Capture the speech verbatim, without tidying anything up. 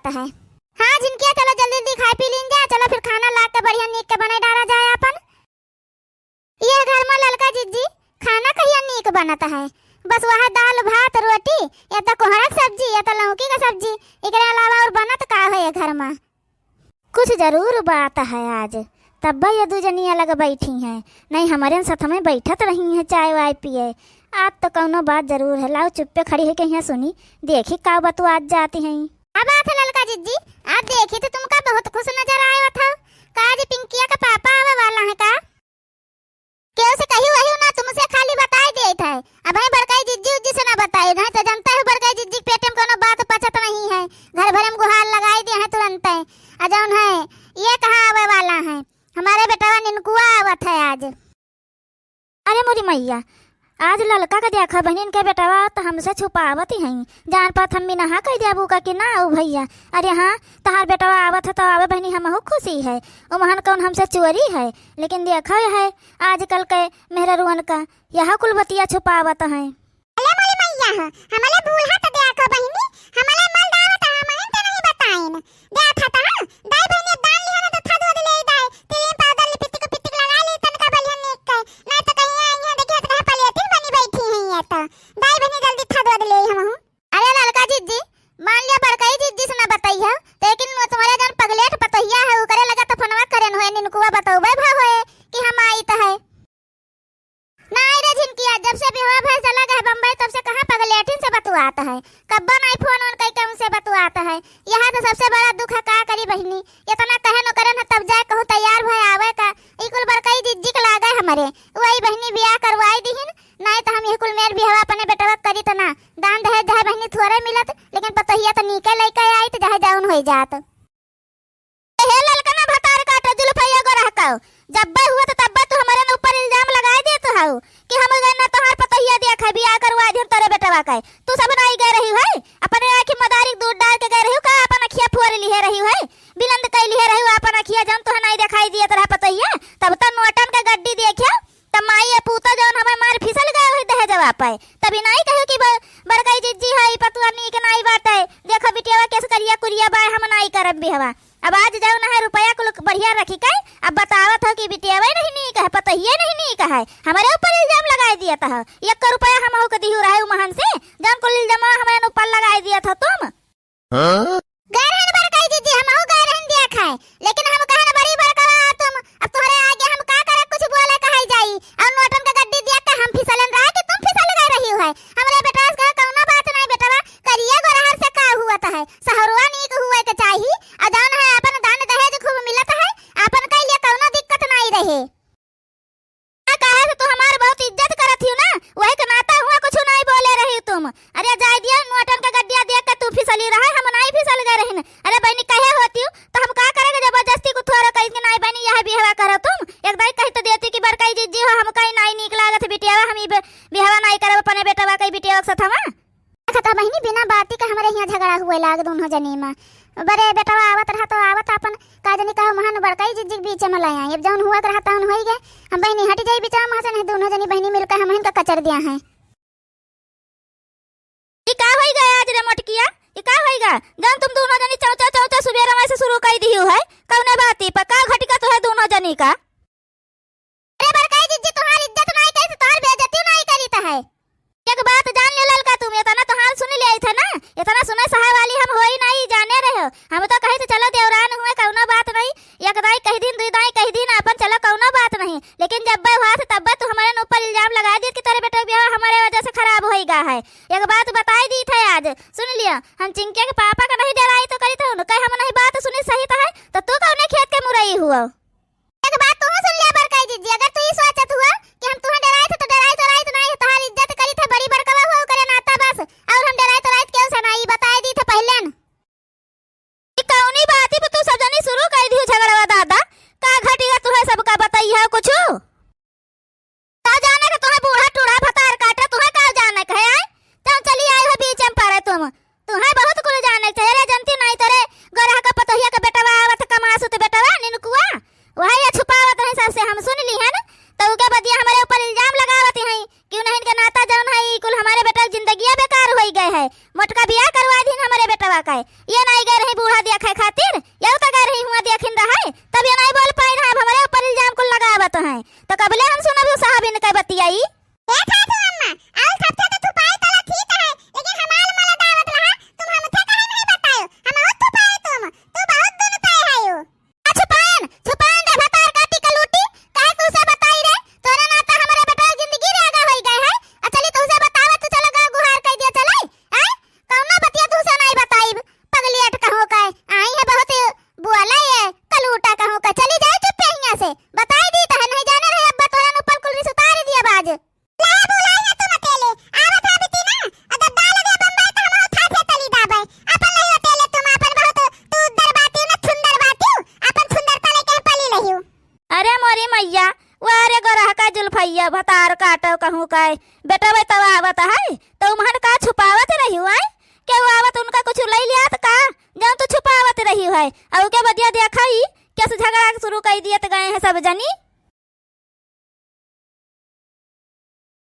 है। हाँ झिनकिया, चलो जल्दी जल्दी खाए पी लीन जा, चलो फिर खाना ला के बढ़िया नीक के बनाए डारा जाए आपन। ये घर मा ललका जिज्जी खाना कहिया नीक बनत है, बस वह दाल भात रोटी, या तो कोहड़ा के सब्जी, या तो लौकी का सब्जी, एकरे अलावा और बनत का है ये घर मा? कुछ जरूर बात है आज, तब्बे ये दू जनी अलग बैठी हैं, नहीं हमरे साथ में बैठत रही हैं चाय वाय पिए। आज तो कौनो बात जरूर है, लाओ चुप्पे खड़ी होके यहाँ सुनी, देखी का बतुआत जाती हैं। अब बात है ललका जिज्जी, आज देखी तो तुमका बहुत खुश नजर आए था, का आज पिंकिया का पापा आवे वाला है का? केहू से कही वही ना, तुमसे खाली बताई देत है। अब है बड़काई जिज्जी उज्जी से ना बताई, नहीं तो जानता है बड़काई जिज्जी के पेट में कोनो बात पचत नहीं है, घर भर में गुहार लगाई दे हैं तुरंत। आ जौन है ये कहाँ आवे वाला है, हमारे बेटवा निनकुआ आवत है आज। अरे मोरी मैया, आज ललका के देखा बहिनिन के बेटवा तो हमसे छुपावत ही हैं, जान पात हम भी नहा कह देबू का कि ना आऊ भैया। अरे हाँ, तहार बेटवा आवत है तो आवे बहिनी, हमहू खुशी है, उमहन कौन हमसे चोरी है। लेकिन देखा है आजकल के मेहररुअन का, यह कुल बतिया छुपावत हैं। अले मोरी मैया हो, हमले बूढ़ा तो देखो बहिनी, हमले मल दावत है, हमहन तो नहीं बताइन। देखा था, दाई बहिनी दान लिया ना तो था दूध ले दाई, क्रीम पाउडर, लिपस्टिक उपिस्टिक लगा ले तनका बढ़िया नीक के, नहीं तो कहीं आई है देखिए तो कहाँ पलेटिन बनी बैठी हैं ये तो। दाई बहिनी जल्दी था दूध ले हमहू। अरे ललका जिज्जी, मान लिया बड़काई जिज्जी से ना बताई है, लेकिन वो तुम्हारे जौन पगलेट पतोहिया है, ओकरे लगा तो फोनवा करेन होए, निनकुआ बतौबे भा होए कि हम आइत है। नाई रे झिनकिया, जब से बिहवा भए चला गए बम्बई, तब से कहाँ पगलेटिन से बतुआत है, कब्बा नाई फोन वोन कई के उनसे बतुआत है। यह तो सबसे बड़ा दुख है, का करी बहिनी, इतना कहे न करेन है, तब जाए कहूँ तैयार भए आवे का। ई कुल बड़काई जिज्जी के लागे हमरे, वही बहिनी बियाह करवाई दिहिन, नाई तो हम यह कुल मेर बिहवा अपने बेटवा करी तो ना। दान दहेज चाहे बहिनी थोड़े मिलत, लेकिन पतोहिया तो नीके लइके आई, तो चाहे जौन होई जात। हे ललकना भतार काटे जुल्फैया गोरहकौ, जब्बे हुआ तो तब्बे तू हमरे न ऊपर इल्जाम लगाई देत हऊ कि हम गए ना तोहार पतोहिया देखे, बियाह करवा दिहन तोरे बेटवा के। तू सब नाई गए रही है, अपने आँखी मदारी दूध डाल के गए रही का, अपन अखिया फोर लिहे रही है, बिलंद कई लिहे रही अपन अखिया, जब तुहे नाई दिखाई दियत रहा पतोहिया, तब तो नोटन के गड्डी देखे, तब माई ए पूता जौन हमें मार फिसल गए वही दहेजवा पे, तब ई नाई कहे कि ब-, बड़काई जिज्जी है, ई पतुआ नीक नाई बाटे, देखो बिटियावा कैसे करिया कुरिया बाय, हम नाई करब बिहवा। अब आज जौन है रुपया कुल बढ़िया रखी के, अब बतावत हो कि बिटियावा नहीं नीक है, पतोहिया नहीं नीक है, हमरे ऊपर इल्जाम लगाई दियत हो। एक रुपया हमहू के दिहू रहे उमहन से, जौन कुल इल्जाम हमें ऊपर लगाई दियत हो तुम। हाँ? गए रहन बड़काई जिज्जी, हमहू गए रहन देखे, लेकिन हम कहन बड़ी बड़कवा तुम, अब तोहरे आगे हम का करे कुछ बोले कहै जाई, और नोटन के गड्डी देख के हम फिसलन रहे कि तुम फिसल गए रही है। हमरे बेटवा से कहे कौनो बात नहीं बेटवा, करिया गोरहर से का हुआ तो है, सहरुआ नीक हुए के चाही, और जौन है अपन दान दहेज खूब मिलत है, अपन के लिए कौनो दिक्कत नहीं रहे। का कहे से तू हमार बहुत इज्जत करत हियो ना, वही के नाता हुआ कुछ नहीं बोले रही तुम। अरे जाए दिया, नोटन का गड्डिया देख के तू फिसली रहा, हम नहीं फिसल गए रही ना। अरे बहनी कहे होती हूँ तो हम का करेगा, जबरदस्ती को थोड़ा कह के नहीं बहनी यह बिहवा करो तुम। एक दाई कही तो देती कि बड़काई जिज्जी हो, हम कहीं नहीं नीक लागत बिटियावा, हम ई बे-, बिहवा नहीं करब अपने बेटवा कहीं बिटियावा के साथ हम। देखत ह बहिनी, बिना बाती के हमरे हियाँ झगड़ा हुए लाग दुन्हो जनी मा। बरे बेटवा आवत रहा तो आवत आपन का जनी कहो महान बड़काई जिज्जी के बीच में ले आई। अब जौन हुआ के रहा तौन होई गए। हम बहिनी हट जाई बिचवा मा से, नहीं दुन्हो जनी बहिनी मिलकर हमहिन का कचर दिया है। ई का होई गए आज रे मोटकिया? ई का होई गा? जौन तुम दुन्हो जनी चौचा चौचा सुबेर में से शुरू कर दियो है। कौने बाती पर का घटिका तो है दुन्हो जनी का? अरे बड़काई जिज्जी, तोहार इज्जत नाई करी तो तोहार बेइज्जती नाई करी तो है। एक बात जान ले ललका, तुम इतना तो हाल सुन ले आई थे ना, इतना सुने सहे वाली हम होई नाई, जाने रहे हो। हम तो कही तो चलो देवरान हुए, कौनो बात नहीं, एक दाई कह दिन, दुई दाई कह दिन, अपन चलो कौनो बात नहीं, लेकिन जब बे हुआ तो तब बे तू हमारे ऊपर इल्जाम लगा दिए कि तेरे बेटे के ब्याह हमारे वजह से खराब होई गा है। एक बात बताई दी थे आज, सुन लिया, हम चिंकिया के पापा का नहीं डराई तो करी तो उनका हम नहीं बात सुनी सही तो है, तो तू कौने खेत के मुरई हुआ? एक बात तू सुन लिया बड़काई जिज्जी, अगर तू ई सोचत हुआ कि हम तुहे डराई थे तो डराई तो राई तो नहीं, तोहार इज्जत करी थे बड़ी बड़कवा हुआ ओकरे नाता बस, और हम डराई तो राई केहू से नहीं, बताई दी थे पहले न। ई कौनी बाती पे तू सब जनी शुरू कर दियो झगड़वा दादा, का घटिया तुहे सबका बताई है कुछ? का जाने के तुहे बूढ़ा टूढ़ा भतार काटे, तुहे का जाने के है, आय? तब चली आई हो बीच में पड़े तुम। तुहे बहुत कुल जाने के चाहिए रे, जनती नहीं तेरे गोरहा का पतोहिया के बेटवा आवत कमासुत बेटवा निनकुआ। ए सासू अम्मा, आउ सबसे तो थुपाई तला ठीक है, लेकिन हमार मलद आवत रहा, तुम हमसे काहे नहीं बतायो? हम बहुत थुपाए तुम, तू बहुत दुन पे है यू। आ छुपाएन, छुपाएन रे भतार काटी कलूटी, काहे तुसे बताई रे? तोरे नाता हमरे बेटा जिंदगी रे आगा होई गए है। आ चली तुसे बतावा, तू चलो गाँव गुहार कई दिया चले। आय? कौनो बतिया तुसे नहीं बताइब। पगलियट कहूँ का, आई है बहुत बोला ये, कलूटा कहूँ का। चली जाए चुप्पे हियाँ से। बताई दी तहन नहीं जाने रहे, अब्बा तोरे ऊपर कुलरी सुतारी दिया बाज। लाया बुलाई ना तुम अकेले, आवत है बिती ना, अगर डाल दे बम्बई तो हम उठा के तली दाबे। अपन नहीं अकेले तुम, अपन बहुत तू उद्दर बाटियो ना, छुंदर बाटियो, अपन छुंदरता लेके पली लहियो। अरे मोरी मैया, वाह रे गोरह का जुल्फैया, भतार काटो कहूँ का, बेटा बे तब आवत है, तो उम्हन का छुपावत रहियो है? केहू आवत उनका कुछ लई लियात का, जौन तू छुपावत रहियो है, और के बदिया देखा ही, कैसे झगड़ा शुरू कर दियत गए हैं सब जनी।